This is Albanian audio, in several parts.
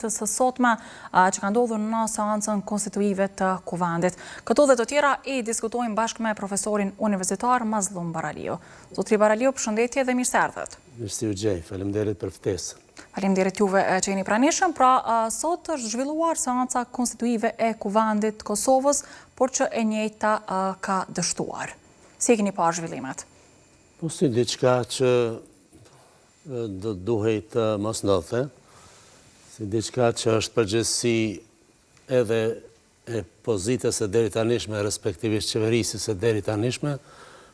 Së sotme që ka ndodhur në seancën konstituive të Kuvendit. Këto dhe të tjera i diskutojmë bashkë me profesorin universitar Mazllum Baraliu. Zotri Baraliu, përshëndetje dhe mirë se erdhët. Mirë se ju gjej, faleminderit për ftesën. Faleminderit juve që jeni pranishëm. Pra, sot është zhvilluar seanca konstituive e Kuvendit të Kosovës, por që e njëjta ka dështuar. Si e keni parë zhvillimet? Po si diçka që do të duhej të mos ndodhte, si diçka që është përgjegjësi edhe e pozitës së deritanishme, respektivisht qeverisë së deritanishme,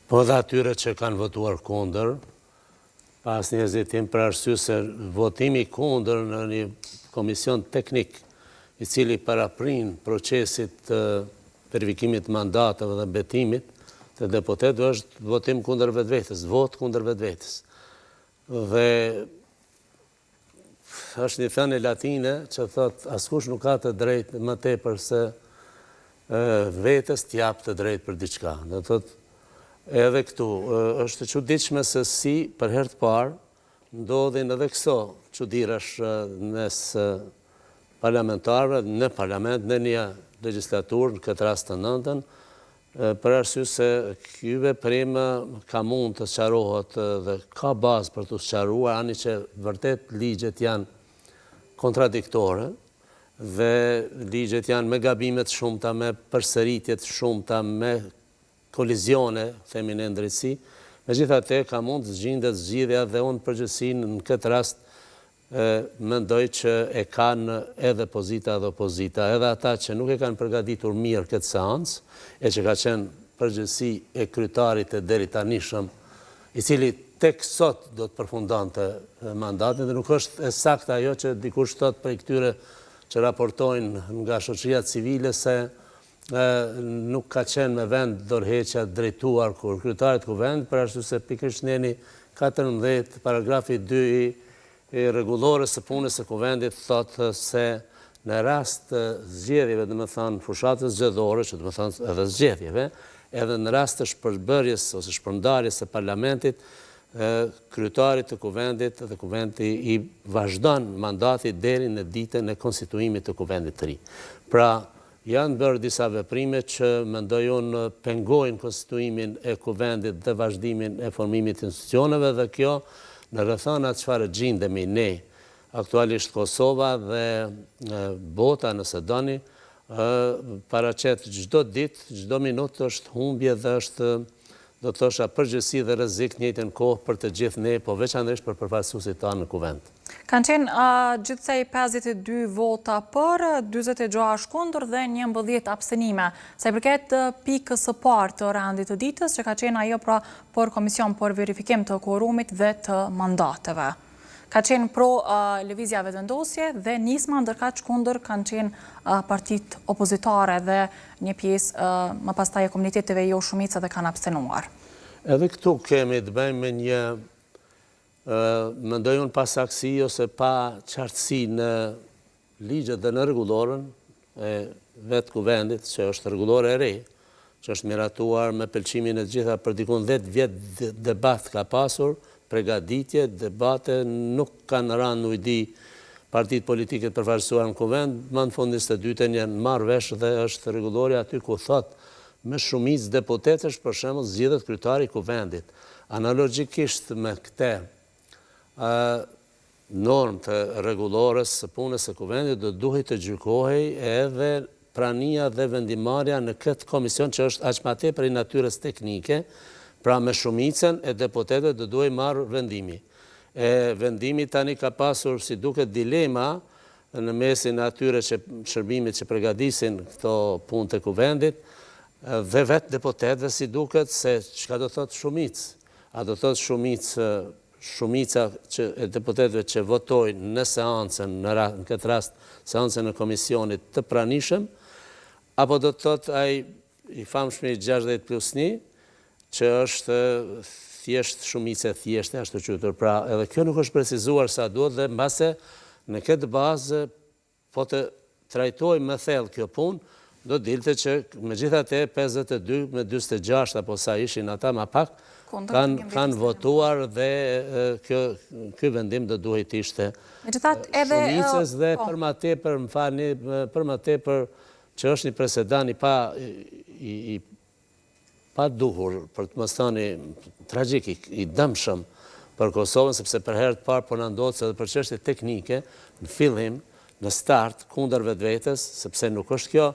po edhe atyre që kanë votuar kundër, pa asnjë hezitim, për arsye se votimi kundër në një komision teknik, i cili paraprin procesit të verifikimit të mandateve dhe betimit të deputetëve është votim kundër vetvetes, votë kundër vetvetes. Dhe është një thënie latine që thotë askush nuk ka të drejtë më tepër se vetes të japë të drejtë për diçka. Do të thotë edhe këtu është e çuditshme se si për herë të parë ndodhin edhe këso çudirash mes parlamentarëve në parlament në një legjislaturë, në këtë rast të nëntën, për arsye se ky veprim ka mund të sqarohet dhe ka bazë për t'u sqaruar, ani që vërtet ligjet janë kontradiktore dhe ligjet janë me gabime të shumta, me përsëritje të shumta, me kolizione, themi ne në drejtësi, megjithatë ka mund të gjindet zgjidhja dhe unë përgjegjësinë në këtë rast mendoj që e kanë edhe pozita edhe opozita, edhe ata që nuk e kanë përgatitur mirë këtë seancë, e që ka qenë përgjegjësi e kryetarit të deritanishëm, i cili tek sot do të përfundonte mandatin dhe nuk është e saktë ajo që dikush thotë prej këtyre që raportojnë nga shoqëria civile se nuk ka qenë me vend dorëheqja drejtuar kur kryetarit të Kuvendit, për arsye se pikërisht neni 14, paragrafi 2 i i rregullores së punës së Kuvendit thotë se në rast të zgjedhjeve, domethënë fushatës zgjedhore, që domethënë edhe zgjedhjeve, edhe në rast të shpërbërjes ose shpërndarjes së parlamentit, kryetarit të Kuvendit dhe Kuvendi i vazhdon mandati deri në ditën e konstituimit të Kuvendit të ri. Pra, Janë bërë disa veprime që, mendoj unë, pengojnë konstituimin e Kuvendit dhe vazhdimin e formimit të institucioneve dhe kjo në rrethanat çfarë gjindemi ne aktualisht Kosova dhe bota nëse doni, paraqet çdo ditë, çdo minutë është humbje dhe është do të thosha përgjegjësi dhe rrezik të njëjtën kohë për të gjithë ne, po veçanërisht për përfaqësuesit tanë në Kuvend. Kanë qenë gjithsej 52 vota për, 46 kundër dhe 11 abstenime. Sa i përket pikës së parë të rendit të ditës, që ka qenë ajo pra për komision për verifikim të kuorumit dhe të mandateve. Ka qenë pro Lëvizja Vetëvendosje dhe Nisma, ndërkaq kundër kanë qenë partitë opozitare dhe një pjesë më pastaj e komuniteteve jo shumicë dhe kanë abstenuar. Edhe këtu kemi të bëjmë me një, mendoj unë, pasaktësi ose paqartësi në ligjet dhe në rregulloren e vetë Kuvendit, që është rregullore e re, që është miratuar me pëlqimin e të gjitha për dikun 10 vjet debat ka pasur, pregaditje, debate, nuk kanë ranë në ujdi partitë politike të përfaqësuara në Kuvend, më në fund 22-ën janë marrë vesh dhe është rregullorja aty ku thotë me shumicë deputetësh për shembull zgjidhet kryetari i Kuvendit. Analogjikisht me këtë normë të rregullores së punës së Kuvendit do duhej të gjykohej edhe prania dhe vendimmarrja në këtë komision që është aq ma tepër i natyrës teknike, pra me shumicën e deputetëve do duhej marrë vendimi. E vendimi tani ka pasur si duket dilema në mesin e atyre që shërbimit që përgatisin këto punë të Kuvendit dhe vetë deputetëve si duket se çka do thotë shumicë. A do thotë shumicë Shumica që e deputetëve që votojnë në seancën, në në këtë rast seancën e komisionit të pranishëm, apo do të thotë ai i famshmi 60 plus 1, që është thjesht shumicë e thjeshtë e ashtuquajtur. Pra, edhe kjo nuk është precizuar sa duhet dhe mbase në këtë bazë Po të trajtohej më thellë kjo punë, do dilte që megjithatë 52 me 46 apo sa ishin ata ma pak, Kanë kanë votuar dhe kjo ky vendim do duhej të ishte shumicës dhe po. për ma tepër, më falni, për ma tepër që është një precedent i pa i, i paduhur, për të mos thënë tragjik, i, i dëmshëm për Kosovën, sepse për herë të parë po na ndodh se edhe për çështje teknike, në fillim, në start, kundër vetvetes, sepse nuk është kjo,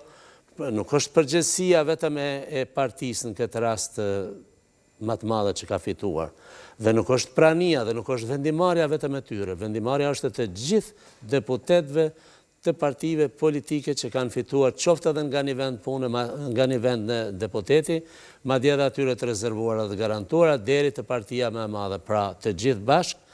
nuk është përgjegjësia vetëm e, e partisë në këtë rast ma të madhe që ka fituar. Dhe nuk është prania dhe nuk është vendimmarrja vetëm e tyre. Vendimmarrja është e të gjithë deputetëve të partive politike që kanë fituar qoftë edhe nga një vend pune, nga një vend në deputeti, madje edhe atyre të rezervuara dhe garantuara deri te partia më e madhe. Pra, të gjithë bashkë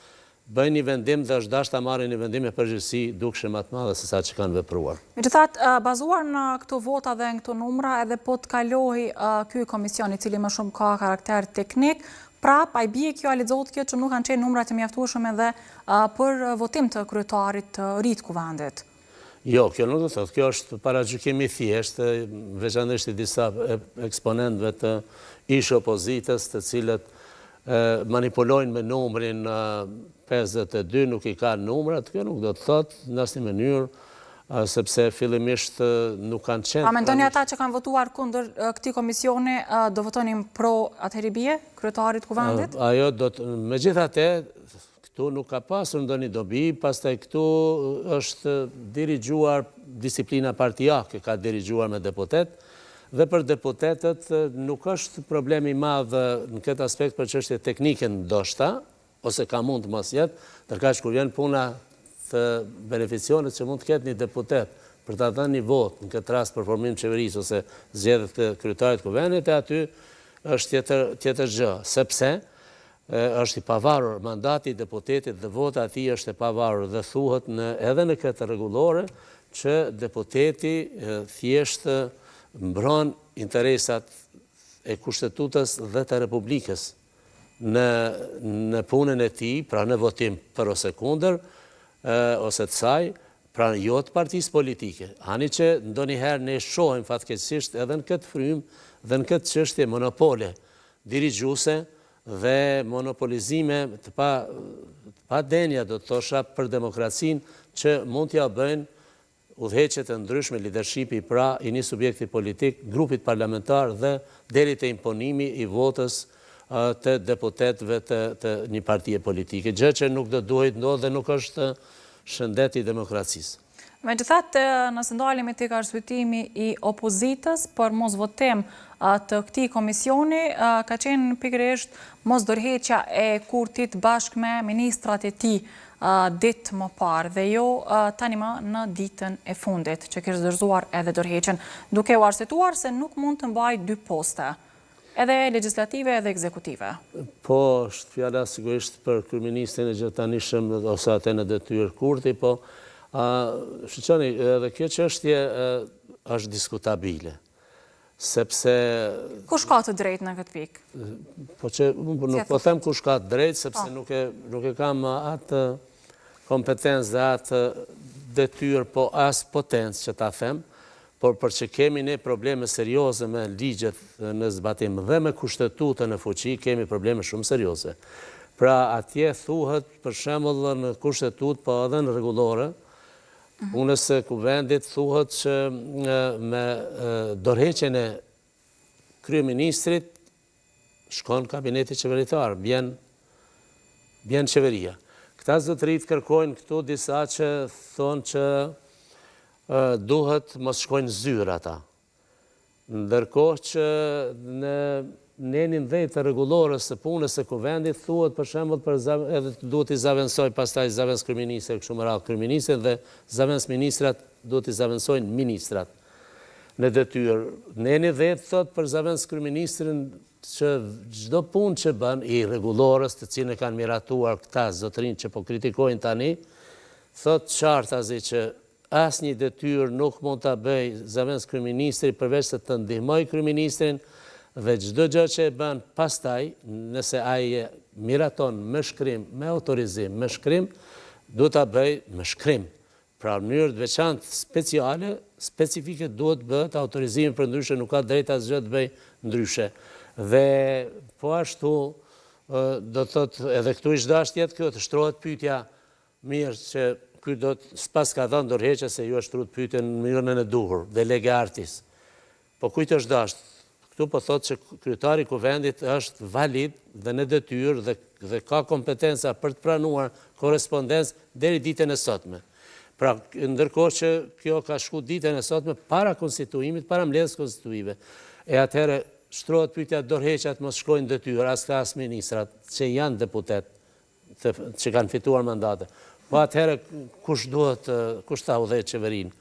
bëjnë një vendim dhe është dashtë ta marrin një vendim me përgjegjësi dukshëm më të madhe se sa që kanë vepruar. Megjithatë, bazuar në këto vota dhe në këto numra, edhe po të kalohej ky komision i cili më shumë ka karakter teknik, prap, a i bie kjo, a lexohet kjo që nuk kanë qenë numra të mjaftueshëm edhe për votim të kryetarit të ri të Kuvendit? Jo, kjo nuk do të thotë, kjo është paragjykim i thjeshtë, veçanërisht i disa eksponentëve të ish opozitës, të cilët manipulojnë me numrin 52, nuk i kanë numrat, kjo nuk do të thotë në asnjë mënyrë, sepse fillimisht nuk kanë qenë... A mendoni ata që kanë votuar kundër këtij komisioni, do votonin pro atëherë i bie, kryetarit të Kuvendit? Ajo do të... Megjithatë, Këtu nuk ka pasur ndonjë dobi, pastaj këtu është dirigjuar disiplina partiake, ka dirigjuar me deputetë, dhe për deputetët nuk është problem i madh në këtë aspekt për çështje teknike ndoshta, ose ka mund të mos jetë, ndërkaq kur vjen puna te beneficionet që mund të ketë një deputet për ta dhënë një votë, në këtë rast për formim qeverisë ose zgjedhje të kryetarit të Kuvendit, e aty është tjetër tjetër gjë, sepse është i pavarur, mandati i deputetit dhe vota e tij është e pavarur dhe thuhet në edhe në këtë rregullore që deputeti thjesht mbron interesat e Kushtetutës dhe të Republikës në në punën e tij, pra në votim për ose kundër ose të saj, pra jo të partisë politike. Ani që ndonjëherë ne shohim fatkeqësisht edhe në këtë frymë dhe në këtë çështje monopole dirigjuese dhe monopolizime të pa të padenja do të thosha për demokracinë që mund t'ia bëjnë udhëheqjet e ndryshme, lidershipi pra i një subjekti politik, grupit parlamentar dhe deri te imponimi i votës të deputetëve të të një partie politike, gjë që nuk do duhej të ndodhë dhe nuk është shëndet i demokracisë. Megjithatë, nëse ndalemi tek arsyetimi i opozitës për mosvotim të këtij komisioni, ka qenë pikërisht mosdorëheqja e Kurtit bashkë me ministrat e tij ditë më parë dhe jo tani më në ditën e fundit që kishte dorëzuar edhe dorëheqjen, duke u arsyetuar se nuk mund të mbajë dy poste. Edhe legjislative edhe ekzekutive. Po, është fjala sigurisht për kryeministrin e gjithtanishëm ose atë në detyrë Kurti, po shiqoni, edhe kjo çështje është diskutabile, sepse... Kush ka të drejtë në këtë pikë? Po që, nuk po them kush ka të drejtë, sepse po. nuk e, nuk e kam atë kompetencë dhe atë detyrë, po as potencë që ta them, por për që kemi ne probleme serioze me ligjet në zbatim dhe me kushtetutën në fuqi, kemi probleme shumë serioze. Pra atje thuhet për shembull në kushtetutë, po edhe në rregullore, mhm. punës së kuvendit thuhet që me dorëheqjen e kryeministrit shkon kabineti qeveritar, bjen bjen qeveria. Këta zotërit kërkojnë këtu disa që thonë që duhet mos shkojnë zyrë ata. Ndërkohë që në nenin 10 të rregullores së punës së kuvendit thuhet për shembull për edhe duhet t'i zavendësojë pastaj zavendëskryeministri e kështu me radhë kryeministrin dhe zavendësministrat duhet t'i zavendësojnë ministrat. në detyrë. Neni 10 thotë për zavendëskryeministrin që çdo punë që bën i rregullores të cilën e kanë miratuar këta zotërinj që po kritikojnë tani, thotë qartazi që asnjë detyrë nuk mund ta bëjë zavendëskryeministri përveç se të ndihmojë kryeministrin dhe çdo gjë që e bën pastaj, nëse ai e miraton me shkrim, me autorizim, me shkrim, duhet ta bëjë me shkrim. Pra në mënyrë të veçantë speciale, specifike duhet të bëhet autorizimi përndryshe nuk ka drejtë asgjë të bëjë ndryshe. Dhe po ashtu Do të thotë edhe këtu ish dashtë të jetë kjo, të shtrohet pyetja mirë që ky do të s'paska dhënë dorëheqje se ju e shtruat pyetjen në mënyrën e duhur, de lege artis. Po kujt është dashtë? Këtu po thotë që kryetari i Kuvendit është valid dhe në detyrë dhe dhe ka kompetenca për të pranuar korrespondencë deri ditën e sotme. Pra, ndërkohë që kjo ka shku ditën e sotme para konstituimit, para mbledhjes konstituive. E atëherë shtrohet pyetja dorëheqja të mos shkojnë në detyrë as këta as ministrat që janë deputetë të, që kanë fituar mandate. Po atëherë kush duhet kush ta udhëheqë qeverinë?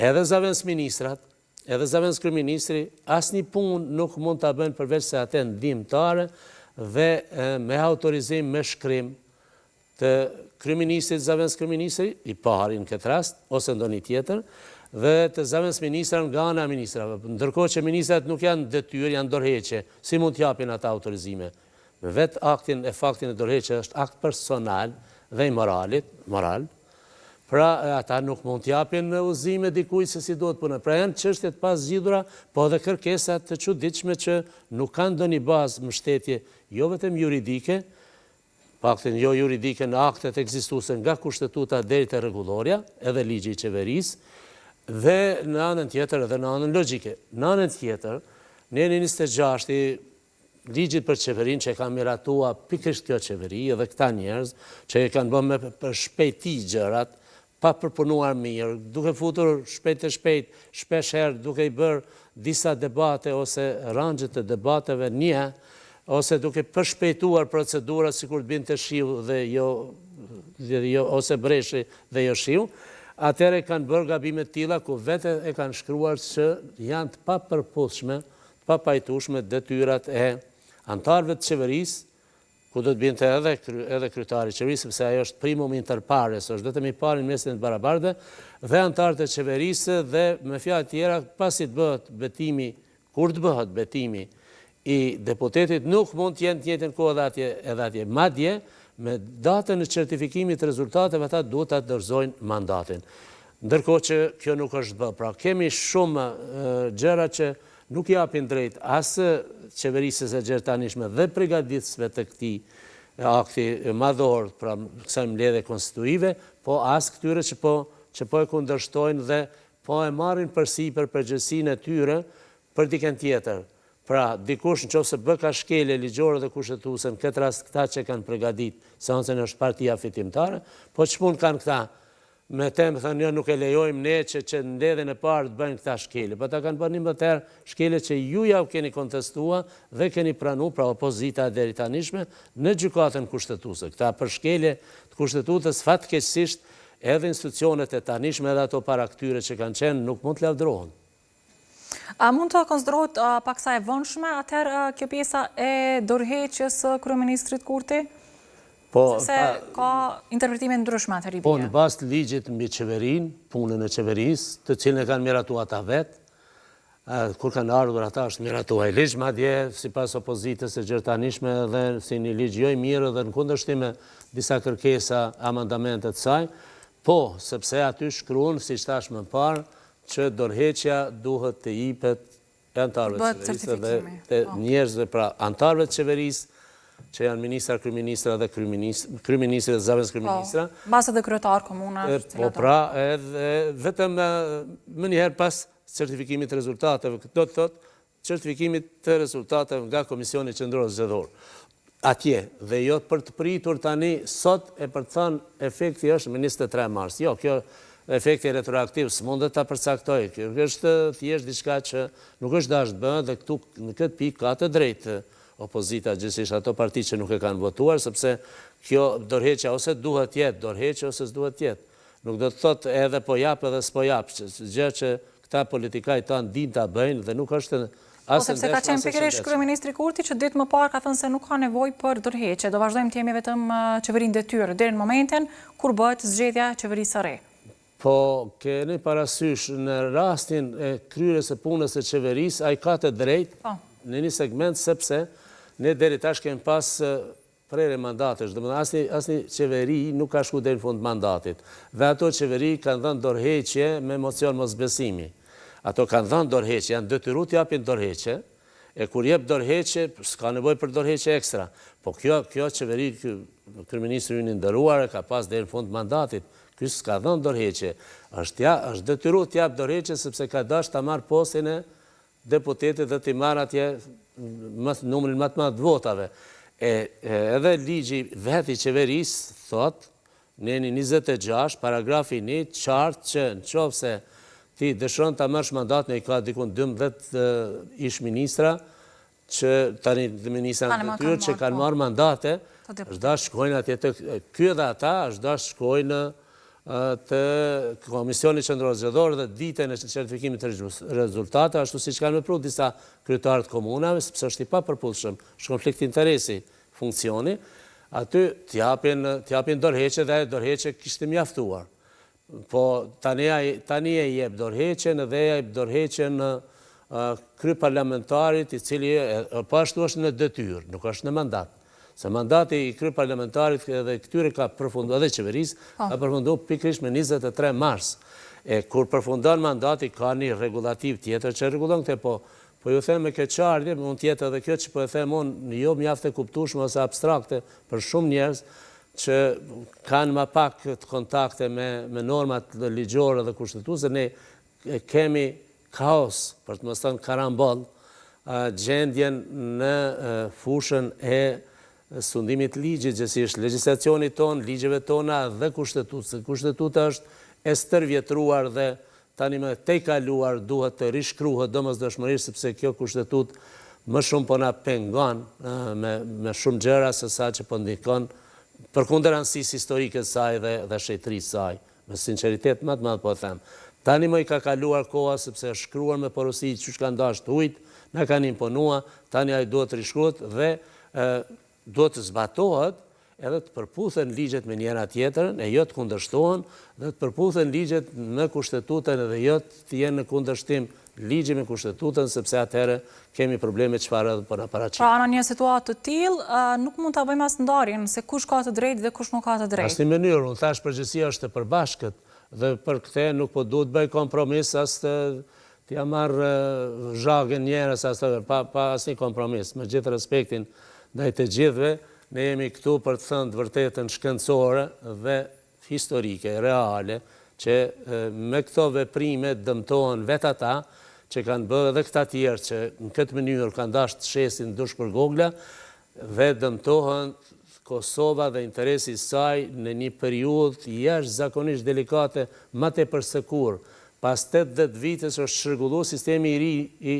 Edhe zëvendësministrat, edhe zëvendëskryeministri asnjë punë nuk mund ta bëjnë përveç se atë ndihmëtare dhe me autorizim me shkrim të kryeministrit, zëvendëskryeministri, i pari në këtë rast, ose ndonjë tjetër, dhe të zëvendësministrave nga ana e ministrave. Ndërkohë që ministrat nuk janë në detyrë, janë dorëheqje, si mund të japin ata autorizime? Me vetë aktin e faktin e dorëheqjes është akt personal dhe i moralit, moral, pra ata nuk mund të japin udhëzime dikujt se si duhet punojë. Pra janë çështje të pazgjidhura, po edhe kërkesa të çuditshme që nuk kanë ndonjë bazë mbështetje jo vetëm juridike, paktën jo juridike në aktet ekzistuese nga Kushtetuta deri te rregullorja, edhe ligji i qeverisë, dhe në anën tjetër edhe në anën logjike. Në anën tjetër, neni 26 i ligjit për qeverinë që e ka miratua pikërisht kjo qeveri edhe këta njerëz që e kanë bërë me përshpejti gjërat, pa përpunuar mirë, duke futur shpejt e shpejt, shpesh herë duke i bërë disa debate ose rangje të debateve një, ose duke përshpejtuar procedurat sikur të binte shiu dhe jo, dhe jo ose breshri dhe jo shiu, atëherë kanë bërë gabime të tilla ku vetë e kanë shkruar që janë të papërputhshme, të papajtueshme detyrat e anëtarëve të qeverisë ku do të binte edhe edhe kryetari i qeverisë, sepse ai është primum inter pares, është vetëm i pari në mesin e të barabartëve, dhe anëtarët e qeverisë dhe me fjalë tjera, pasi të bëhet betimi, kur të bëhet betimi i deputetit, nuk mund të jenë të njëjtën kohë edhe atje, edhe atje. Madje, me datën e certifikimit të rezultateve ata duhet ta dorëzojnë mandatin. Ndërkohë që kjo nuk është bë. Pra kemi shumë gjëra që nuk i japin drejt as qeverisë së gjertanishme dhe pregaditësve të këtij akti madhor, pra kësaj mbledhje konstituive, po as këtyre që po që po e kundërshtojnë dhe po e marrin përsipër përgjegjësinë e tyre për dikën tjetër. Pra, dikush në qoftë se bëka shkelje ligjore dhe kushtetuese, në këtë rast këta që kanë pregadit seancën është partia fitimtare, po ç'punë kanë këta Me te me thënë jo nuk e lejojmë ne që që në mbledhjen e parë të bëjnë këta shkelje. Po ata kanë bërë 11 herë shkelje që ju jau keni kontestua dhe keni pranu, pra opozita e deritanishme, në gjykatën kushtetuese. Këta për shkelje të kushtetutës fatkeqësisht edhe institucionet e tanishme edhe ato para këtyre që kanë qenë nuk mund të lavdërohen. A mund të konsiderohet paksa e vonshme atëherë kjo pjesa e dorëheqjes së kryeministrit Kurti? Po, Sepse ka interpretime ndryshme atëherë i bie. Po, në bazë të ligjit mbi qeverinë, punën e qeverisë, të cilën e kanë miratu ata vetë, kur kanë ardhur ata është miratu ai ligj, madje sipas opozitës së gjertanishme edhe si një ligj jo i mirë dhe në kundërshtim me disa kërkesa amandamente të saj, po, sepse aty shkruan, siç thashë më parë, që dorëheqja duhet të jipet e anëtarëve të qeverisë dhe të po. njerëzve, pra anëtarëve të qeverisë, që janë ministra, kryeministra dhe kryeministri dhe zëvendëskryeministra. Po, mbase dhe kryetar komuna. Po pra, edhe vetëm menjëherë pas certifikimit të rezultateve, këtë do të thotë certifikimit të rezultateve nga Komisioni Qendror Zgjedhor. Atje, dhe jo për të pritur tani sot e për të thënë efekti është më 23 mars. Jo, kjo efekti retroaktiv s'mundet ta përcaktojë. Kjo është thjesht diçka që nuk është dashtë të bëhet dhe këtu në këtë pikë ka të drejtë opozita, gjithsesi ato parti që nuk e kanë votuar, sepse kjo dorëheqja ose duhet të jetë dorëheqje ose s'duhet të jetë. Nuk do të thotë edhe po jap edhe s'po jap, gjë që këta politikaj tanë dinë ta bëjnë dhe nuk është Po, as e sepse ka qenë pikërisht kryeministri Kurti që ditë më parë ka thënë se nuk ka nevojë për dorëheqje, do vazhdojmë të jemi vetëm qeveri në detyrë deri në momentin kur bëhet zgjedhja e qeverisë së re. Po, keni parasysh në rastin e kryerjes së punës së qeverisë, ai ka të drejtë po. në një segment sepse ne deri tash kemi pas prerje mandatesh, domethënë asnjë asnjë qeveri nuk ka shku deri në fund të mandatit. Dhe ato qeveri kanë dhënë dorëheqje me mocion mosbesimi. Ato kanë dhënë dorëheqje, janë detyru të japin dorëheqje, E kur jep dorëheqje, s'ka nevojë për dorëheqje ekstra. Po kjo, kjo qeveri, ky kryeministri ynë i nderuar e ka pas deri në fund të mandatit. Ky s'ka dhënë dorëheqje. Është ja, është detyru të jap dorëheqje sepse ka dashtë ta marrë postin e deputetit dhe t'i marrë atje më numrin më të madh të votave. E, edhe ligji vetë i qeverisë thotë Neni 26, paragrafi 1, qartë që në qoftë se ti dëshiron ta marrësh mandatin e i ka dikun 12 ish ministra, që tani ministra në detyrë që kanë po. marrë mandate, është dashtë shkojnë atje të ky edhe ata, është dashtë shkojnë te Komisioni Qendror Zgjedhor dhe ditën e certifikimit të rezultateve, ashtu siç kanë vepru disa kryetarë të komunave, sepse është i papërputhshëm, është konflikt interesi, funksioni, aty t'japin, t'japin dorëheqje dhe ajo dorëheqje kishte mjaftuar. Po tani ai tani e jep dorëheqjen dhe e jep dorëheqjen kryeparlamentarit i cili po ashtu është në detyrë, nuk është në mandat. Se mandati i kryeparlamentarit edhe këtyre ka përfundu, edhe qeverisë, po. ka përfundu pikërisht me 23 mars. E kur përfundon mandati ka një rregullativë tjetër që rregullon këtë, po Po ju them me keqardhje, mund të jetë edhe kjo që po e them unë, jo mjaft e kuptueshme ose abstrakte për shumë njerëz që kanë ma pak të kontakte me me normat ligjore dhe kushtetuese, ne kemi kaos, për të mos thënë karambol, gjendjen në fushën e sundimit të ligjit, gjegjësisht legjislacionit tonë, ligjeve tona dhe kushtetutës. Kushtetuta është e stërvjetruar dhe tani më e tejkaluar duhet të rishkruhet domosdoshmërisht sepse kjo kushtetutë më shumë po na pengon me me shumë gjëra se sa që po ndikon përkundër rëndësisë historike të saj dhe dhe shenjtërisë saj. Me sinqeritet më të madh po e them. Tani më i ka kaluar koha sepse është shkruar me porosi qysh kanë dashtë të hujt, na kanë imponua, tani ajo duhet të rishkruhet dhe duhet të zbatohet edhe të përputhen ligjet me njëra tjetrën e jo të kundërshtohen dhe të përputhen ligjet me kushtetutën edhe jo të jenë në kundërshtim ligji me kushtetutën sepse atëherë kemi probleme çfarë edhe po na paraqiten. Pra në një situatë të tillë nuk mund ta bëjmë as ndarjen se kush ka të drejtë dhe kush nuk ka të drejtë. Në asnjë mënyrë, unë thashë përgjegjësia është e përbashkët dhe për këtë nuk po duhet të bëj kompromis as të t'ia marr zhagën njerëz as të pa pa asnjë kompromis, me gjithë respektin ndaj të gjithëve, ne jemi këtu për të thënë të vërtetën shkencore dhe historike, reale, që me këto veprime dëmtohen vetë ata që kanë bërë edhe këta tjerë që në këtë mënyrë kanë dashtë të shesin dush për gogla dhe dëmtohen Kosova dhe interesi i saj në një periudhë jashtëzakonisht delikate më tepër se kurrë. Pas 80 vitës është çrregullu sistemi i ri i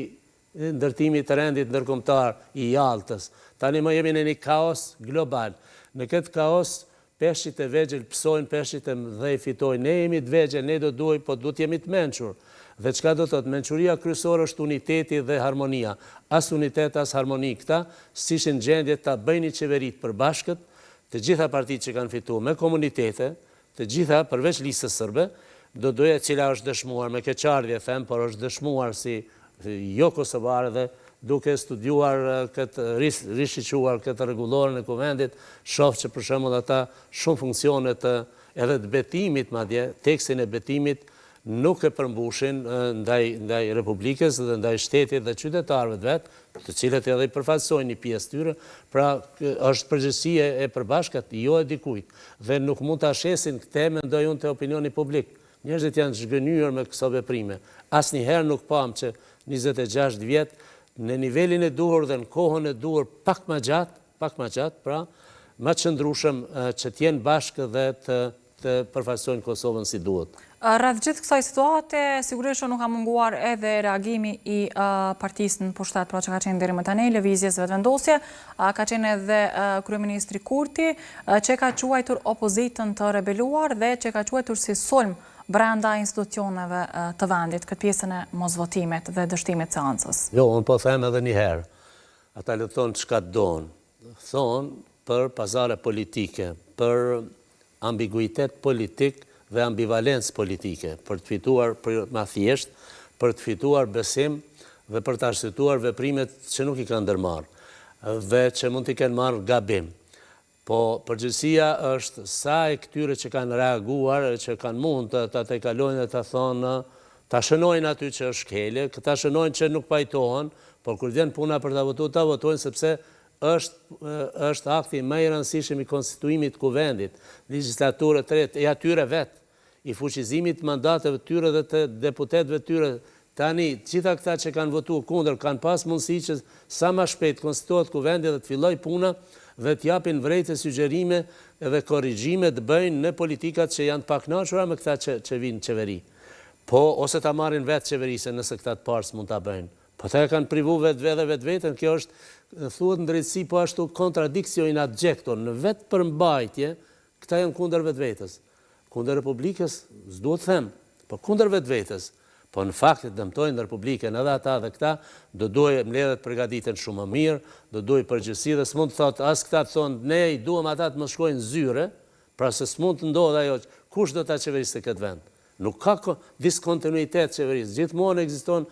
ndërtimit të rendit ndërkombëtar i Jaltës. Tani më jemi në një kaos global. Në këtë kaos peshqit e vegjël pësojnë, peshqit e mëdhej fitojnë. Ne jemi të vegjël, ne do duhej, po duhet të jemi të mençur. Dhe çka do të thotë? Mençuria kryesore është uniteti dhe harmonia. As unitet, as harmoni këta s'ishin në gjendje ta bëjnë një qeveri të përbashkët, të gjitha partitë që kanë fituar me komunitete, Të gjitha, përveç Listës Sërbe, do doja e cila është dëshmuar, me keqardhje them, por është dëshmuar si jo kosovare dhe duke studiuar këtë, rishiquar këtë rregulloren e Kuvendit, shoh që për shembull ata shumë funksione të edhe të betimit madje, tekstin e betimit nuk e përmbushin ndaj ndaj Republikës dhe ndaj shtetit dhe qytetarëve të vet, të cilët edhe i përfaqësojnë një pjesë tyre, pra është përgjegjësi e përbashkët, jo e dikujt. Dhe nuk mund ta shesin këtë, mendoj unë, te opinioni publik. Njerëzit janë zhgënjyer me këso veprime. Asnjëherë nuk pamë që 26 vjet në nivelin e duhur dhe në kohën e duhur pak ma gjatë, pak ma gjatë, pra, ma qëndrueshëm që të jenë bashkë dhe të të përfaqësojnë Kosovën si duhet. Rreth gjithë kësaj situate, sigurisht që nuk ka munguar edhe reagimi i partisë në pushtet, pra që ka qenë deri më tani, Lëvizjes Vetëvendosje, ka qenë edhe kryeministri Kurti, që ka quajtur opozitën të rebeluar dhe që ka quajtur si sulm brenda institucioneve të vendit, këtë pjesën e mosvotimit dhe dështimit të seancës. Jo, unë po them edhe një herë, ata le të thonë çka donë, thonë për pazare politike, për ambiguitet politik dhe ambivalencë politike, për të fituar, për ma thjesht, për të fituar besim dhe për të arsyetuar veprimet që nuk i kanë ndërmarrë dhe që mund t'i kenë marrë gabim. Po përgjegjësia është sa e këtyre që kanë reaguar e që kanë mund të ta tejkalojnë dhe të thonë. Ta shënojnë aty që është shkelje, këta shënojnë që nuk pajtohen, por kur vjen puna për ta votuar, ta votojnë sepse është është akti më i rëndësishëm i konstituimit të Kuvendit, legjislaturë e tretë, i atyre vetë, i fuqizimit të mandateve të tyre dhe të deputetëve të tyre. Tani, të gjitha këta që kanë votuar kundër kanë pas mundësi që sa ma shpejt të konstituohet Kuvendi dhe të fillojë puna dhe të japin vërejtje, sugjerime dhe korrigjime të bëjnë në politikat që janë të pakënaqura me këta që që vijnë në qeveri. Po, ose ta marrin vetë qeverisjen nëse këta të parë s'mund ta bëjnë. Po ata e kanë privu vetë edhe vetveten, kjo është, thuhet në drejtësi po ashtu contradictio in adjecto, në vetëpërmbajtje, këta janë kundër vetvetes. Kundër Republikës, s'duhet të them, po kundër vetvetes. Po në fakt e dëmtojnë Republikën edhe ata dhe këta, do duhej mbledhjet të përgatiten shumë më mirë, do duhej përgjegjësi dhe s'mund të thotë as këta të thonë ne i duam ata të mos shkojnë në zyre, pra se s'mund të ndodhë ajo, kush do ta qeveriste këtë vend? Nuk ka diskontinuitet qeverisës, gjithmonë ekziston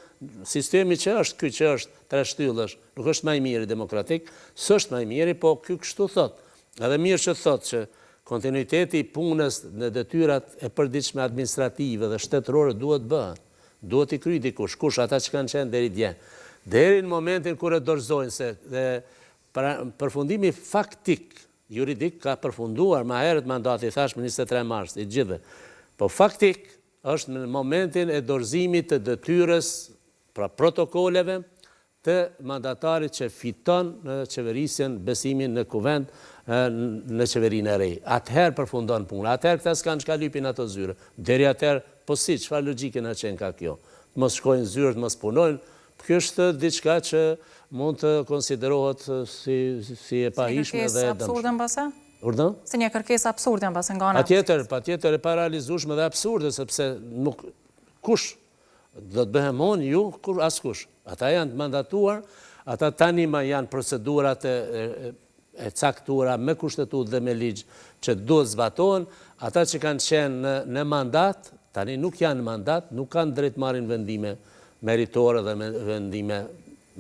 sistemi që është ky që është treshtyllësh, nuk është ma i miri demokratik, s'është ma i miri, po ky kështu thotë. Edhe mirë që thotë që kontinuiteti i punës në detyrat e përditshme administrative dhe shtetërore duhet bëhen. Duhet t'i kryjë dikush, kush ata që kanë qenë deri dje. Deri në momentin kur e dorëzojnë se dhe përfundimi faktik Juridik ka përfunduar ma herët mandati thashë më 23 mars i të gjithëve. Po faktik është në momentin e dorëzimit të detyrës, pra protokoleve, të mandatarit që fiton në qeverisjen besimin në kuvend në qeverinë e re. Atëherë përfundon puna, atëherë këta s'kanë çka lypin ato zyre. Deri atëherë, po si, çfarë logjike na qenka kjo? Të mos shkojnë në zyrë, të mos punojnë, Kjo është diçka që mund të konsiderohet si si e pahijshme dhe e dëmshme. Si një kërkesë absurde mbase? Urdhëro? Si një kërkesë absurde mbase nga ana e Patjetër, patjetër e parealizueshme dhe absurde sepse nuk kush do të bëhem unë, ju, kur askush. Ata janë të mandatuar, ata tani më janë procedurat e, e, e caktuara me kushtetutë dhe me ligj që duhet zbatohen, ata që kanë qenë në, në mandat, tani nuk janë në mandat, nuk kanë drejt marrin vendime meritore dhe me vendime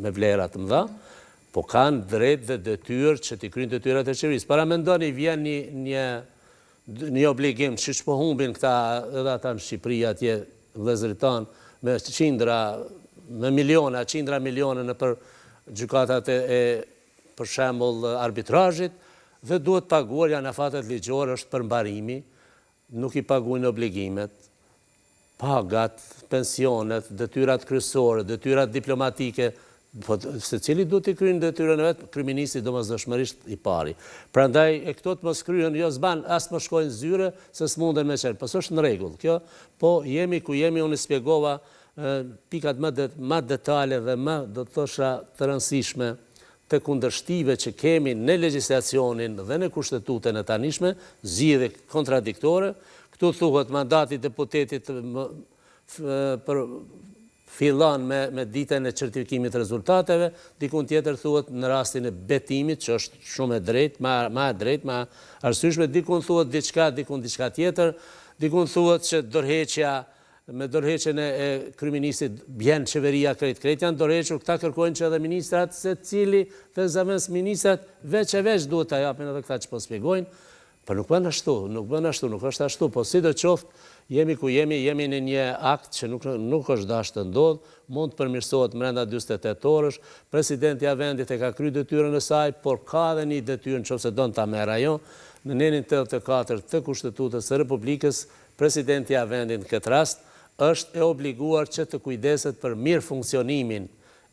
me vlera të mëdha, po kanë drejt dhe detyrë që t'i kryjnë detyrat e qeverisë. Paramendoni vjen një një një obligim, siç po humbin këta edhe ata në Shqipëri atje vëllezërit tanë me qindra, me miliona, qindra miliona nëpër gjykatat e, e për shembull arbitrazhit dhe duhet paguar, janë afatet ligjore, është përmbarimi, nuk i paguajnë obligimet, pagat, pensionet, detyrat kryesore, detyrat diplomatike, po secili duhet t'i kryejë detyrën e vet, kryeministri domosdoshmërisht i pari. Prandaj e këto të mos kryhen, jo s'ban as të mos shkojnë në zyre, se s'munden me qenë. Po s'është në rregull kjo, po jemi ku jemi, unë i spjegova pikat më më detale dhe më, do të thosha, të rëndësishme të kundërshtive që kemi në legjislacionin dhe në Kushtetutën e tanishme, zgjidhje kontradiktore. Këtu thuhet mandati i deputetit për fillon me me ditën e certifikimit të rezultateve, dikun tjetër thuhet në rastin e betimit, që është shumë e drejtë, ma ma e drejtë, ma arsyeshme, dikun thuhet diçka, dikun diçka tjetër, dikun thuhet që dorëheqja Me dorëheqjen e e kryeministrit bjen qeveria krejt, krejt janë dorëhequr, këta kërkojnë që edhe ministrat secili dhe zëvendësministrat veç e veç duhet ta japin edhe këta që po spjegojnë, po nuk bën ashtu, nuk bën ashtu, nuk është ashtu, po sidoqoftë jemi ku jemi, jemi në një akt që nuk nuk është dashtë të ndodhë, mund të përmirësohet mrenda 48 orësh, presidentja e vendit e ka kry detyrën e saj, por ka edhe një detyrë në qoftë se don ta merr ajo, në nenin 84 të Kushtetutës së Republikës, Presidentja e vendit në këtë rast është e obliguar që të kujdeset për mirëfunksionimin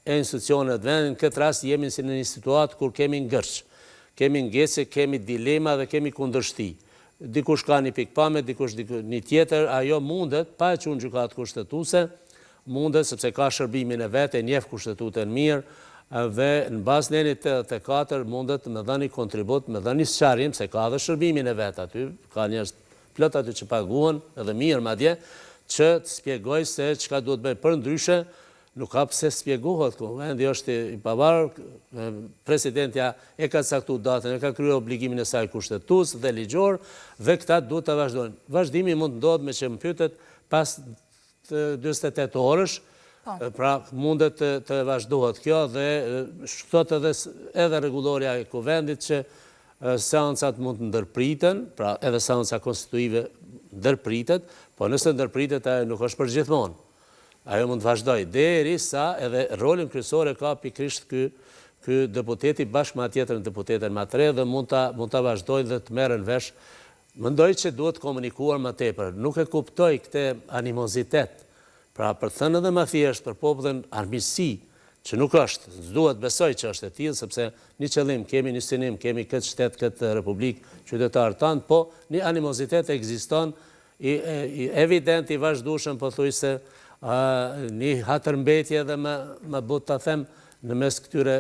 e institucioneve të vendit, në këtë rast jemi si në një situatë kur kemi ngërç, kemi ngecje, kemi dilema dhe kemi kundërshti. Dikush ka një pikëpamje, dikush një tjetër, ajo mundet, pa e çu në Gjykatë Kushtetuese, mundet sepse ka shërbimin e vet, e njeh Kushtetutën mirë dhe në bazë nenit 84 mundet me dhënë një kontribut, me dhënë një sqarim se ka edhe shërbimin e vet aty, ka njerëz plot aty që paguhen, edhe mirë madje, që të spjegojë se çka duhet bëjë. Përndryshe, nuk ka pse spjegohet, Kuvendi është i pavarur, presidentja e ka caktu datën, e ka kryer obligimin e saj kushtetues dhe ligjor, dhe këta duhet ta vazhdojnë. Vazhdimi mund të ndodhë meqë më pyetet pas 48 orësh, po. pra mundet të, të vazhdohet kjo dhe thotë edhe, edhe rregullorja e kuvendit që seancat mund të ndërpriten, pra edhe seanca konstituive ndërpritet, po nëse ndërpritet ajo nuk është për gjithmonë. Ajo mund të vazhdojë derisa edhe rolin kryesor e ka pikërisht ky ky deputeti bashkë me atë tjetrën deputeten ma të re dhe mund ta mund ta vazhdojnë dhe të merren vesh. Mendoj që duhet komunikuar më tepër. Nuk e kuptoj këtë animozitet. Pra për të thënë edhe më thjesht për popullin armiqësi që nuk është, s'duhet besoj që është e tillë sepse një qëllim kemi, një synim kemi këtë shtet, këtë republikë, qytetarët tanë, po një animozitet ekziston I evident i vazhdueshëm pothuajse një hatërmbetje edhe më më butë ta them në mes këtyre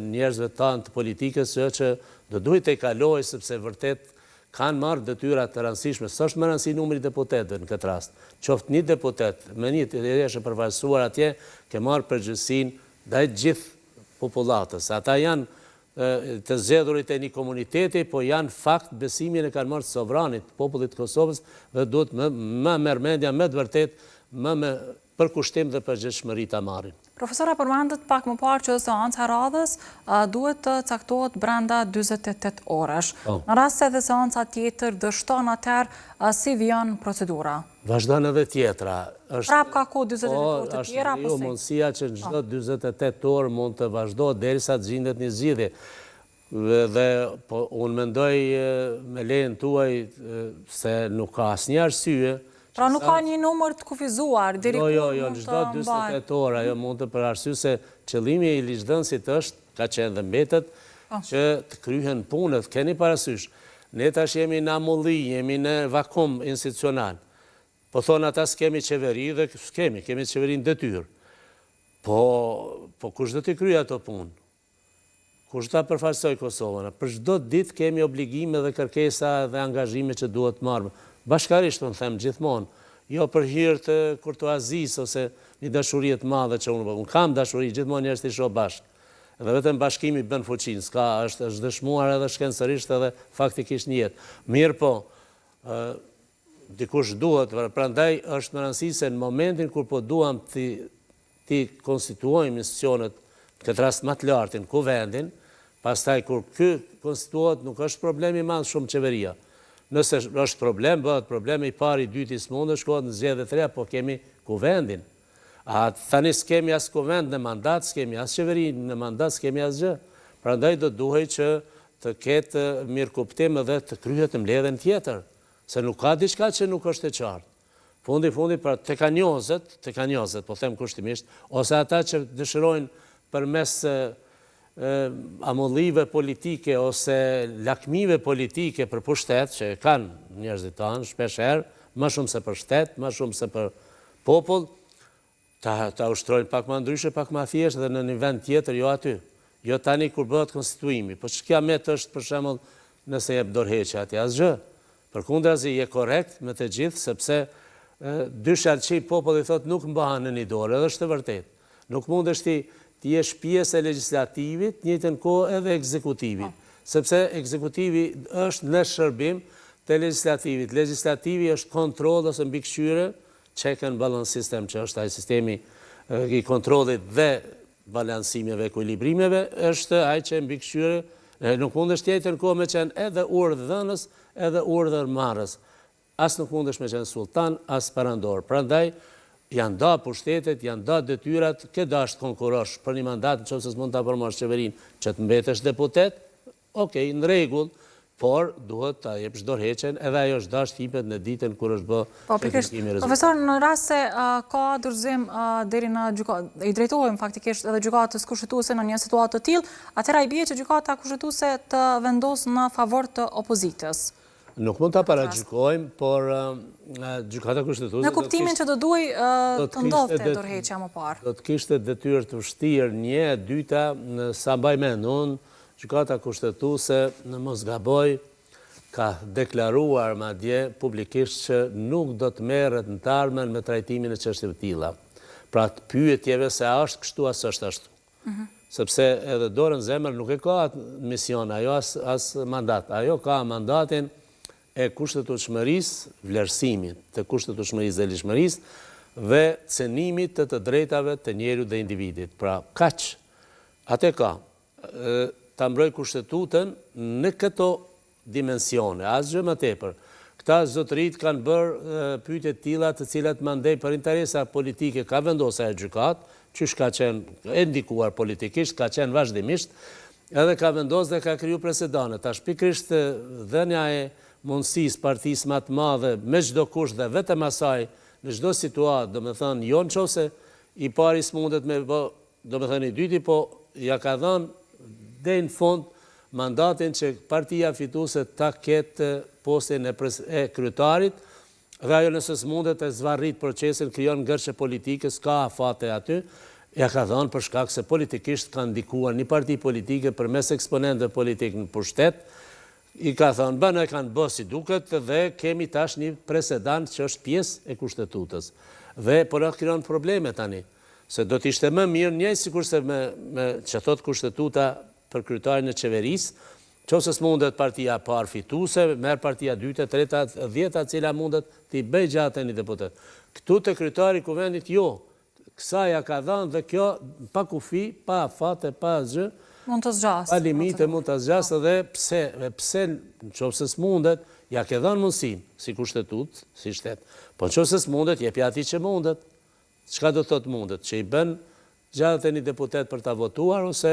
njerëzve tanë të politikës që që do duhej të kalohej sepse vërtet kanë marrë detyra të rëndësishme, s'është me rëndësi numri i deputetëve në këtë rast. Qoftë një deputet, me një të jesh e përfaqësuar atje, ke marrë përgjegjësinë ndaj gjithë popullatës. Ata janë të zgjedhurit e një komuniteti, po janë fakt besimin e kanë marrë sovranit, popullit të Kosovës dhe duhet më më merr mendja me të vërtetë më me përkushtim dhe përgjegjshmëri ta marrin. Profesor, e përmendët pak më parë që seanca e radhës duhet të caktohet brenda 48 orësh. Po. Në rast se edhe seanca tjetër dështon atëherë si vijon procedura? Vazhdon edhe tjetra. Prapë ka kohë 48 po, orë të tjera, apo si? Mundësia që në çdo 48 orë mund të vazhdohet derisa të gjindet një zgjidhje. Dhe po unë mendoj me lejen tuaj se nuk ka asnjë arsye Pra nuk ka një numër të kufizuar, deri jo, jo, jo, mund të mbahet? Jo, jo, në çdo 48 orë, ajo mund të për arsye se qëllimi i ligjdhënësit është, ka qenë dhe mbetet, po. që të kryhen punët, keni parasysh. Ne tash jemi në amulli, jemi në vakum institucional. Po thonë ata s'kemi qeveri dhe s'kemi, kemi qeveri në detyrë. Po, po kush do t'i kryejë ato punë? Kush do ta përfaqësojë Kosovën? Për çdo ditë kemi obligime dhe kërkesa dhe angazhime që duhet marrë. Bashkarisht unë them gjithmonë, jo për hir të kurtuazisë ose një dashurie të madhe që unë, unë kam dashuri, gjithmonë njerëzit i shoh bashkë. Dhe vetëm bashkimi bën fuqinë, s'ka, është, është dëshmuar edhe shkencërisht edhe faktikisht në jetë. Mirëpo, ë dikush duhet, prandaj është me rëndësi se në momentin kur po duam t'i t'i konstituojmë institucionet, në këtë rast më të lartin, kuvendin, pastaj kur ky konstituohet nuk është problem i madh shumë qeveria. Nëse është problem, bëhet problem i pari, i dyti s'mundet, shkohet në zgjedhje të reja, po kemi kuvendin. A tani s'kemi as kuvend në mandat, s'kemi as qeveri në mandat, s'kemi asgjë. Prandaj do duhej që të ketë mirëkuptim edhe të kryhet mbledhjen tjetër, se nuk ka diçka që nuk është e qartë. Fundi fundit, pra tekanjozët, tekanjozët, po them kushtimisht, ose ata që dëshirojnë përmes amullive politike ose lakmive politike për pushtet, që e kanë njerëzit tanë shpeshherë, më shumë se për shtet, më shumë se për popull, ta, ta ushtrojnë pak më ndryshe, pak më thjesht dhe në një vend tjetër, jo aty. Jo tani kur bëhet konstituimi. Po ç'kiamet është për shembull nëse jep dorëheqje atje asgjë. Përkundrazi je korrekt me të gjithë sepse dy shalqi populli thotë nuk mbahen në një dorë edhe është e vërtetë. Nuk mundesh ti të jesh pjesë e legjislativit, të njëjtën kohë edhe ekzekutivit. Po. Sepse ekzekutivi është në shërbim të legjislativit. Legjislativi është kontroll ose mbikëqyrje, check and balance system, që është ai sistemi i kontrollit dhe balansimeve, ekuilibrimeve, është ai që mbikëqyr, nuk mundesh të njëjtën kohë me qenë edhe urdhëdhënës, edhe urdhërmarrës. As nuk mundesh me qenë sulltan, as perandor. Prandaj janë da pushtetet, janë da detyrat, ke dashtë të konkurrosh për një mandat, në qoftë se s'mund ta formosh qeverinë, që të mbetesh deputet, Ok, në rregull, por duhet ta jepsh dorëheqjen, edhe ajo është dashtë të jepet në ditën kur është bë po, certifikimi i rezultateve. Profesor, në rast se ka dorëzim deri në gjykatë, i drejtohem faktikisht edhe gjykatës kushtetuese në një situatë të tillë, atëherë i bie që gjykata kushtetuese të vendosë në favor të opozitës. Nuk mund ta paragjykojmë, por gjykata kushtetuese... Në kuptimin që do duhej të ndodhte dorëheqja më parë. Do të kishte detyrë të vështirë një, e dyta, sa mbaj mend unë, gjykata kushtetuese, në mos gaboj, ka deklaruar madje publikisht që nuk do të merret në të ardhmen me trajtimin e çështjeve të tilla. Pra të pyetjeve se a është kështu a s'është ashtu. Sepse edhe dorën në zemër nuk e ka atë mision, ajo as, as mandat. Ajo ka mandatin e kushtetutshmërisë, vlerësimit të kushtetutshmërisë dhe ligjshmërisë dhe cenimit të të drejtave të njeriut dhe individit. Pra, kaq. Atë e ka. Ta mbrojë kushtetutën në këto dimensione, asgjë më tepër. Këta zotëritë kanë bërë pyetje të tilla të cilat mandej për interesa politike ka vendosë ajo gjykatë, qysh ka qenë e ndikuar politikisht, ka qenë vazhdimisht, edhe ka vendosë dhe ka kriju precedane. Tash pikërisht dhënia e mundësisë partisë ma të madhe me çdo kusht dhe vetëm asaj në çdo situatë, domethënë jo në qoftë se i pari s'mundet me bë, Domethënë i dyti po ja ka dhënë deri në fund mandatin që partia fituese ta ketë postin e e kryetarit dhe ajo nëse s'mundet e zvarrit procesin krijon ngërçe politike s'ka afate aty ja ka dhënë për shkak se politikisht ka ndikuar një parti politike përmes eksponentëve politikë në pushtet i ka thënë bënë e kanë bë si duket dhe kemi tash një precedent që është pjesë e kushtetutës dhe po na krijon probleme tani Se do të ishte më mirë njëjtë sikurse me me që thotë kushtetuta për kryetarin e qeverisë, qoftë se s'mundet partia e parë fituese, merr partia e dytë, e treta, e dhjeta e cila mundet t'i bëjë 61 deputetë. Këtu te kryetari i Kuvendit jo. Kësaj ja ka dhënë dhe kjo pa kufi, pa afate, pa asgjë, Mund të zgjasë. Pa limite mund të zgjasë dhe pse, dhe pse në qoftë se s'mundet, ja ke dhënë mundësinë, si kushtetutë, si shtet. Po në qoftë se s'mundet, jepja atij që mundet. Çka do të thotë mundet? Që i bën 61 deputetë për ta votuar ose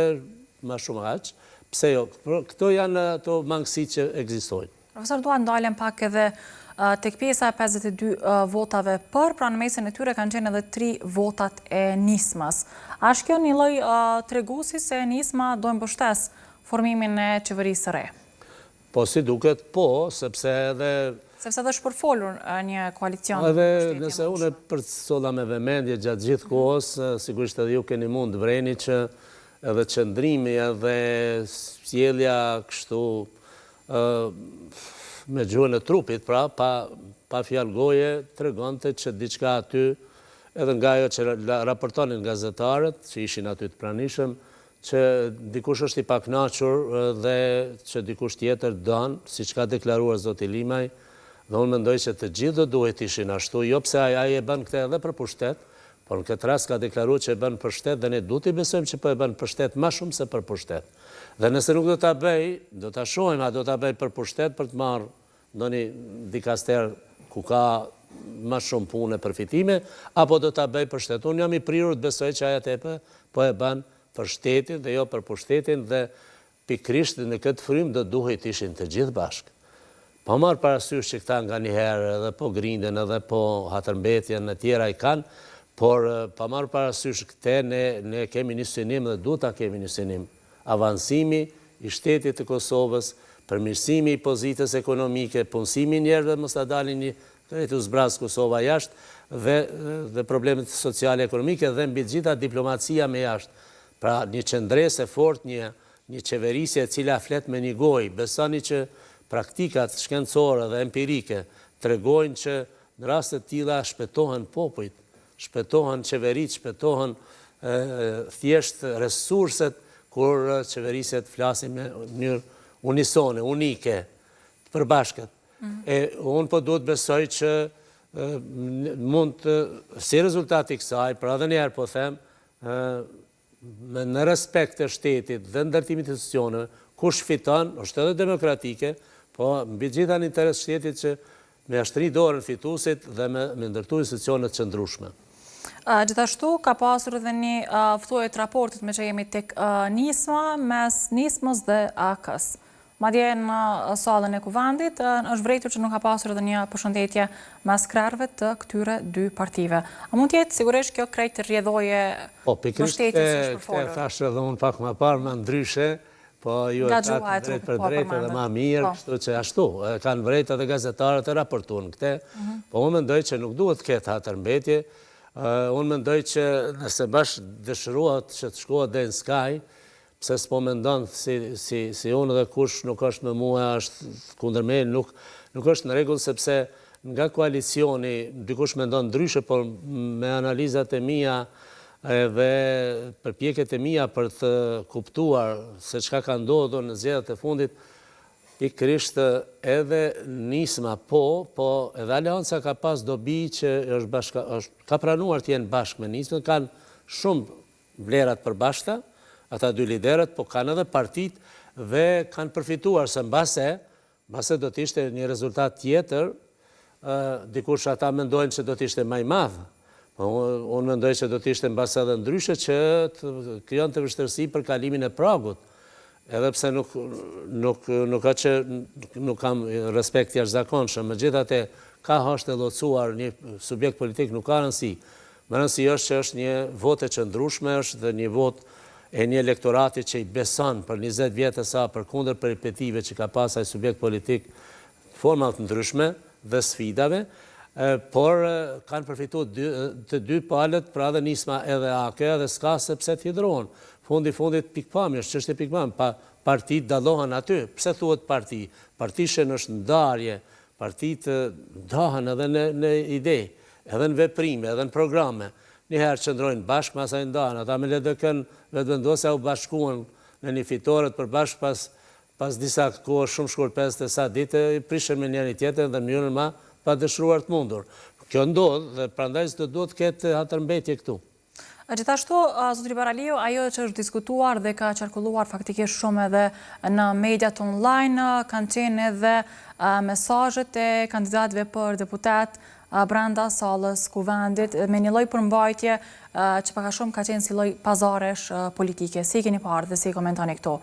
ma shumë aq? Pse jo? Këto janë ato mangësitë që ekzistojnë. Profesor, dua të ndalem pak edhe tek pjesa e 52 votave për, pra në mesin e tyre kanë qenë edhe 3 votat e Nismës. A është kjo një lloj treguesi se Nisma do e mbështesë formimin e qeverisë së re? Po si duket po, sepse edhe Sepse edhe është përfolur një koalicion Edhe nëse unë e përcolla me vëmendje gjatë gjithë kohës, sigurisht edhe ju keni mund të vreni që edhe qëndrimi edhe sjellja kështu me gjuhën e trupit, pra pa pa fjalë goje, tregonte që diçka aty edhe nga ajo që raportonin gazetarët që ishin aty të pranishëm, që dikush është i pakënaqur dhe që dikush tjetër don, siç ka deklaruar zoti Limaj, dhe unë mendoj që të gjithë do duhej të ishin ashtu, jo pse ai ai e bën këtë edhe për pushtet, por në këtë rast ka deklaruar që e bën për shtet dhe ne duhet t'i besojmë që po e bën për shtet ma shumë se për pushtet. Dhe nëse nuk do ta bëjë, do ta shohim a do ta bëjë për pushtet për të marrë ndonjë dikaster ku ka ma shumë punë e përfitime, apo do ta bëjë për shtet. Unë jam i prirur të besoj që ai atë po e bën për shtetin dhe jo për pushtetin dhe pikërisht në këtë frymë do duhej të ishin të gjithë bashkë. Pa marrë parasysh që këta nganjëherë edhe po grinden edhe po hatërmbetjen e tjera i kanë, por pa marrë parasysh këte ne ne kemi një synim dhe duhet ta kemi një synim. Avancimi i shtetit të Kosovës, përmirësimi i pozitës ekonomike, punësimi i njerëzve mos ta dalin një krejt u zbraz Kosova jashtë dhe dhe problemet sociale ekonomike dhe mbi të gjitha diplomacia me jashtë. Pra një qëndresë e fortë, një një qeverisje e cila flet me një gojë. Besoni që praktikat shkencore dhe empirike tregojnë që në raste të tilla shpëtohen popujt, shpëtohen qeveritë, shpëtohen thjesht resurset kur qeverisjet flasin në mënyrë unisone, unike, të përbashkët. Mhm. E unë po duhet besoj që mund të, si rezultat i kësaj, pra edhe njëherë po them, me në respekt të shtetit dhe ndërtimit të institucioneve, kush fiton, është edhe demokratike, po mbi të gjitha në interes shtetit që me ia shtri dorën fituesit dhe me, me ndërtu institucione të qëndrueshme. Gjithashtu, ka pasur edhe një ftohje të raportit meqë jemi tek Nisma, mes Nismës dhe AAK-së. Madje në sallën e Kuvendit, është vërejtur që nuk ka pasur edhe një përshëndetje mes krerëve të këtyre dy partive. A mund të jetë sigurisht kjo krejt rrjedhojë e Po, pikërisht këtë e thashë edhe unë pak më parë, më ndryshe, po ju e thatë drejtpërdrejt edhe ma mirë, po. kështu që ashtu, e kanë vrejt edhe gazetarët e raportun këte, mhm. po unë mendoj që nuk duhet të ketë hatërmbetje, unë mendoj që nëse bash dëshirohet që të shkohet deri në skaj, Pse s'po mendon si si si unë dhe kush nuk është me mua është kundër meje nuk nuk është në rregull sepse nga koalicioni dikush mendon ndryshe por me analizat e mia edhe përpjekjet e mia për të kuptuar se çka ka ndodhur në zgjedhjet e fundit pikërisht edhe Nisma po po edhe Aleanca ka pas dobi që është bashka është ka pranuar të jenë bashkë me Nismën kanë shumë vlera të përbashkëta, ata dy liderët, po kanë edhe partitë dhe kanë përfituar se mbase. Mbase do të ishte një rezultat tjetër, dikush ata mendojnë që do të ishte ma i madh, po unë mendoj që do të ishte mbase edhe ndryshe që të krijonte vështirësi për kalimin e pragut, edhe pse nuk nuk nuk ka që nuk kam respekt të jashtëzakonshëm, megjithatë kah është e locuar një subjekt politik nuk ka rëndësi. Me rëndësi është që është një votë e qëndrueshme, është dhe një votë e një elektorati që i beson për 20 vjet e sa përkundër peripetive që ka pas ai subjekt politik në forma të ndryshme dhe sfidave, por kanë përfitu të dy palët, pra edhe Nisma edhe AAK-ja dhe s'ka se pse të hidhrohen. Fundi fundit pikëpamje, është çështje pikëpamje, pa partitë dallohen aty. Pse thuhet parti? Partition është ndarje, partitë ndahen edhe në në ide, edhe në veprime, edhe në programe. Një herë qëndrojnë bashkë, masaj ndahen. Ata me LDK-në, Vetëvendosja u bashkuan në një fitore të përbashkët pas pas disa kohësh shumë shkurt 50 e sa ditë i prishën me njëri tjetrin dhe në mënyrën ma të padëshiruar të mundur. Kjo ndodh dhe prandaj s'do duhet të ketë hatërmbetje këtu. Gjithashtu, zotëri Baraliu, ajo që është diskutuar dhe ka qarkulluar faktikisht shumë edhe në mediat online, kanë qenë edhe mesazhet e kandidatëve për deputet brenda sallës Kuvendit, me një lloj përmbajtje që pak a shumë ka qenë si lloj pazaresh politike. Si i keni parë dhe si i komentoni këto?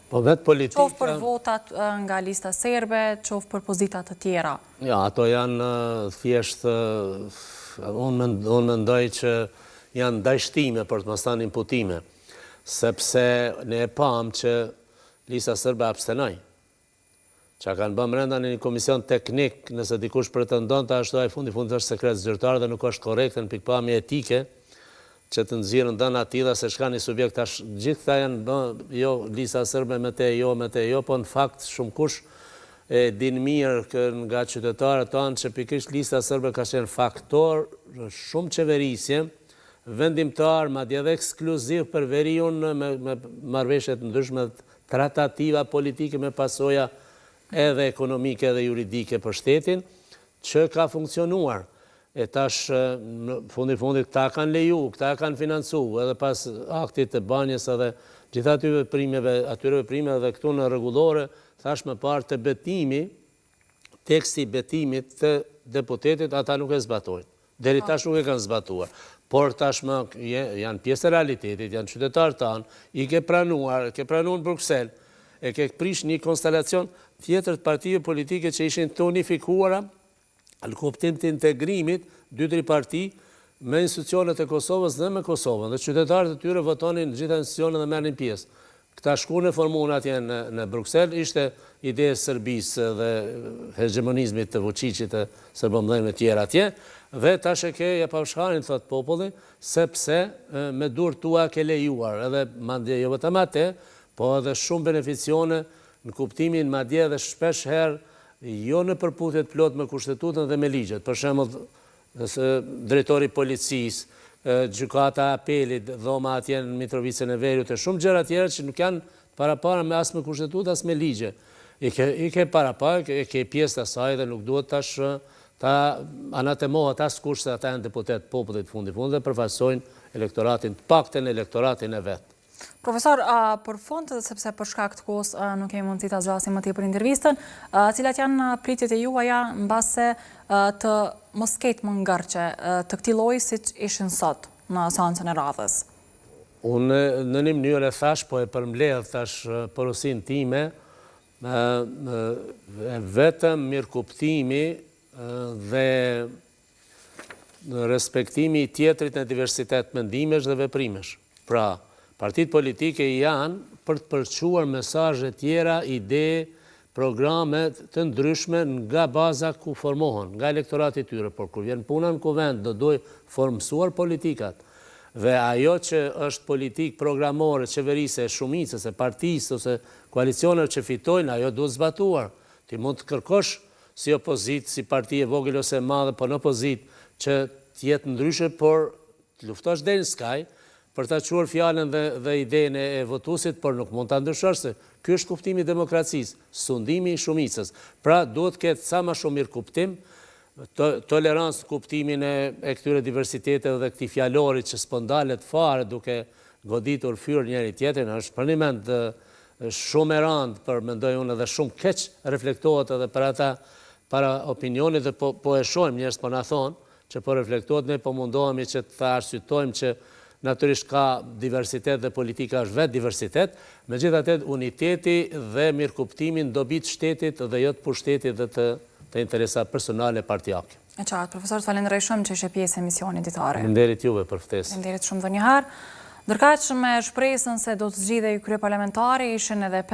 Po vetë politika... Qoftë për votat nga lista serbe, qoftë për pozita të tjera. Jo, ato janë thjesht, unë mendoj që janë ndajshtime, për të mos thënë imputime, sepse ne e pamë që lista serbe abstenoi. Ça kanë bërë mrenda në një komision teknik, nëse dikush pretendon të ashtu ai fundi fundit është sekret zyrtar dhe nuk është korrekte në pikëpamje etike që të nxirren dhëna të tilla se çka një subjekt tash gjithë këta janë bë jo lista serbe me te jo me te jo po në fakt shumëkush e din mirë kë nga qytetarët tanë që pikërisht lista serbe ka qenë faktor shumë qeverisje vendimtar madje edhe ekskluziv për veriun me me marrëveshje të ndryshme tratativa politike me pasoja edhe ekonomike edhe juridike për shtetin, që ka funksionuar. E tash, në fundi fundit, këta kanë leju, këta kanë financu, edhe pas aktit të Banjës edhe gjitha atyre veprimeve, atyre veprimeve dhe këtu në rregullore, thash më parë te betimi, teksti i betimit të deputetit ata nuk e zbatojnë. Deri tash nuk e kanë zbatuar. Por tashmë janë pjesë e realitetit, janë qytetarë tanë, i ke pranuar, ke pranuar në Bruksel, e ke prish një konstelacion tjetër të partive politike që ishin të unifikuara në kuptim të integrimit, dy tri parti me institucionet e Kosovës dhe me Kosovën dhe qytetarët e tyre votonin në gjitha institucionet dhe merrnin pjesë. Këta shkuan e formuan atje në në Bruksel, ishte ide e Serbisë dhe hegjemonizmit të Vuçiqit e serbomëdhenjve të tjerë atje, dhe tash e ke ja pafsh hajrin thotë populli, sepse me duart tua ke lejuar edhe madje jo vetëm atë, po edhe shumë beneficione në kuptimin madje edhe shpesh herë jo në përputhje të plotë me Kushtetutën dhe me ligjet. Për shembull, drejtori i policisë, gjykata e apelit, dhoma atje në Mitrovicën e Veriut e shumë gjëra tjera që nuk janë të parapara me as me kushtetutë as me ligje. I ke i ke parapara, e ke pjesë të saj dhe nuk duhet tash ta anatemohet askush se ata janë deputetë të popullit fundi fundit dhe përfaqësojnë elektoratin, të paktën elektoratin e vet. Profesor, për fund, sepse për shkak të kohës nuk kemi mundësi ta zgjasim më tepër intervistën, cilat janë pritjet e juaja mbase të mos ketë më ngërçe të këtij lloji siç ishin sot në seancën e radhës? Unë në një mënyrë e thash, po e përmbledh tash porosinë time, vetëm mirëkuptimi dhe respektimi i tjetrit në diversitet mendimesh dhe veprimesh. Pra, partitë politike janë për të përçuar mesazhe tjera, ide, programe të ndryshme nga baza ku formohen, nga elektorati i tyre, por kur vjen puna në Kuvend do duhej formësuar politikat. Dhe ajo që është politikë programore qeverisëse e shumicës, e partisë ose koalicioneve që fitojnë, ajo duhet zbatuar. Ti mund të kërkosh si opozitë, si parti e vogël ose e madhe, po në opozitë, që të jetë ndryshe, por të luftosh deri në skaj për ta çuar fjalën dhe dhe idenë e votuesit, por nuk mund ta ndryshosh se ky është kuptimi i demokracisë, sundimi i shumicës. Pra duhet të ketë sa më shumë mirëkuptim, tolerancë në kuptimin e e këtyre diversiteteve dhe këtij fjalori që s'po ndalet fare duke goditur fyer njëri tjetrin, është përnjëmend. Shumë e randë për mendoj unë edhe shumë keq reflektohet edhe për ata para opinionit dhe po po e shohim njerëz po na thonë që po reflektohet ne po mundohemi që ta arsyetojmë që natyrisht ka diversitet dhe politika është vetë diversitet, megjithatë uniteti dhe mirëkuptimi në dobi të shtetit dhe jo të pushtetit dhe të të interesa personale partiake. E qartë, profesor, të falenderoj shumë që ishe pjesë e emisionit Ditari. Faleminderit juve për ftesë. Faleminderit shumë dhe njëherë. Ndërkaq me shpresën se do të zgjidhej kryeparlamentari ishin edhe.